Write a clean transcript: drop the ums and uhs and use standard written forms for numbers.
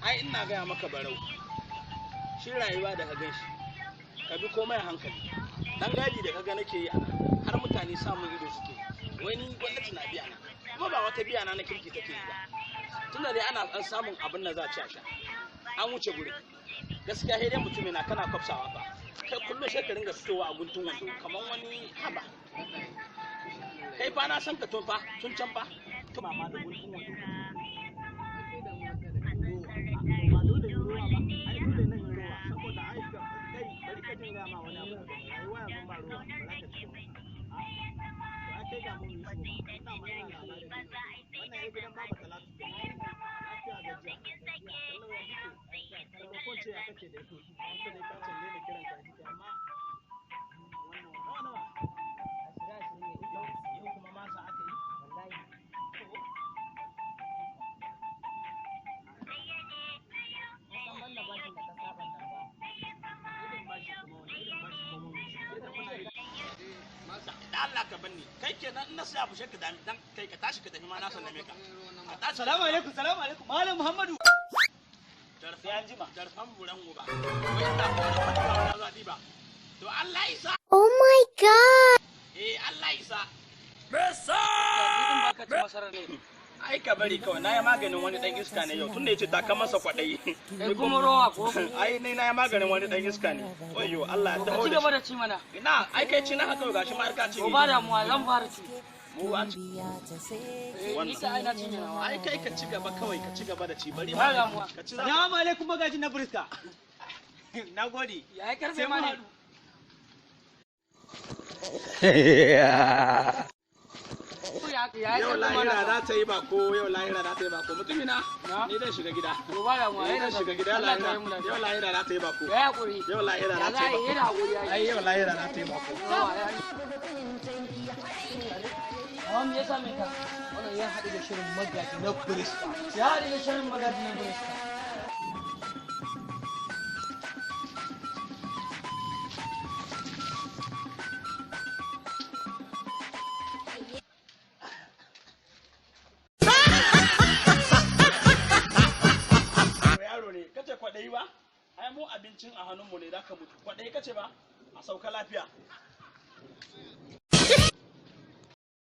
Ai ina gaya maka barau, shi rayuwa da ka gan shi, ka bi komai a hankali. Dan gadi da kaga nake yi ana, har mutane samun ido suke. Wai ni gwamnati na biya na, kuma ba wata biya na na kirki take yi ba. Tunda dai ana an samun abin da za a ci a sha. An wuce gurin. Gaskiya sai dai mutum na kana kwafsawa fa. Kai kullum sai ka ringa fitowa a guntun wando kamar wani haba. Kai fa na san ka tun fa, tun can fa. Mama da guntun wando. Ba dole in rowa ba, ai dole nan in rowa saboda ai kai bari ka jin gama wani abu da rayuwa yanzu ba rowa ba za ka ci ba. To ai kai ga mun yi su ina ma ina labarin wannan ai gidan baba Talatu ke lafiya gajiya kallon ya kike kallon ko ce ya kake da ita an ce dai ka canne da kiran ka kike amma wannan nawa nawa 20 ne yau kuma masa aka yi wallahi. Da Allah ka banni kai kenan in na saya abu sai ka dami dan kai ka tashi ka tafi ma na sallame ka. Ka tashi. Salamu alaikum, salamu alaikum. Malam Muhammadu. Sai an jima. Jarfan buran uba. Wai ina ko da wani ba za ba. To Allah isa. Oh my God! Eh Allah isa. Idan baka ci masarar ne. Ai ka bari kawai na yi maganin wani dan iska ne yau tunda yace taka masa kwaɗayi. Kai kuma rowa ko? Ai ni na yi maganin wani dan iska ne. Wayyo Allah ya Ka taho ci da gaba shi. da ci mana. Ina ai kai ci na haka gashi ma har ka ci. Ko ba damuwa zan fara ci. Mu an ci. Eh, ni ka ai na cinye nawa. Ai kai ka ci gaba kawai ka ci gaba da ci bari Ba damuwa. Ka ci. Salamu alaikum magajin na Briska. Na gode. Ya yi karfe Sai ma mun ne. haɗu. Ya yi Yau karfe ma lahira na. za ta yi bako, yau lahira za ta yi bako. Mutumina, Na? ni zan shiga gida. To ba damuwa. Ni zan shiga gida Allah lahira. ya yi mu lafiya. Yau lahira za ta yi bako. Ya yi hakuri. Yau lahira Ya za za ta a yi yi bako. yana hakuri ai. Ai yau lahira za ta yi bako. Yawa, ya yi. Amma me ya same ka? Wannan ya haɗu da shirin magaji na Briska. Ya haɗu da shirin magaji na Briska. Yaro ne, kace kwaɗayi ba? Ai mu abincin a hannunmu ne zaka mutu. Kwaɗayi kace ba? A sauka lafiya.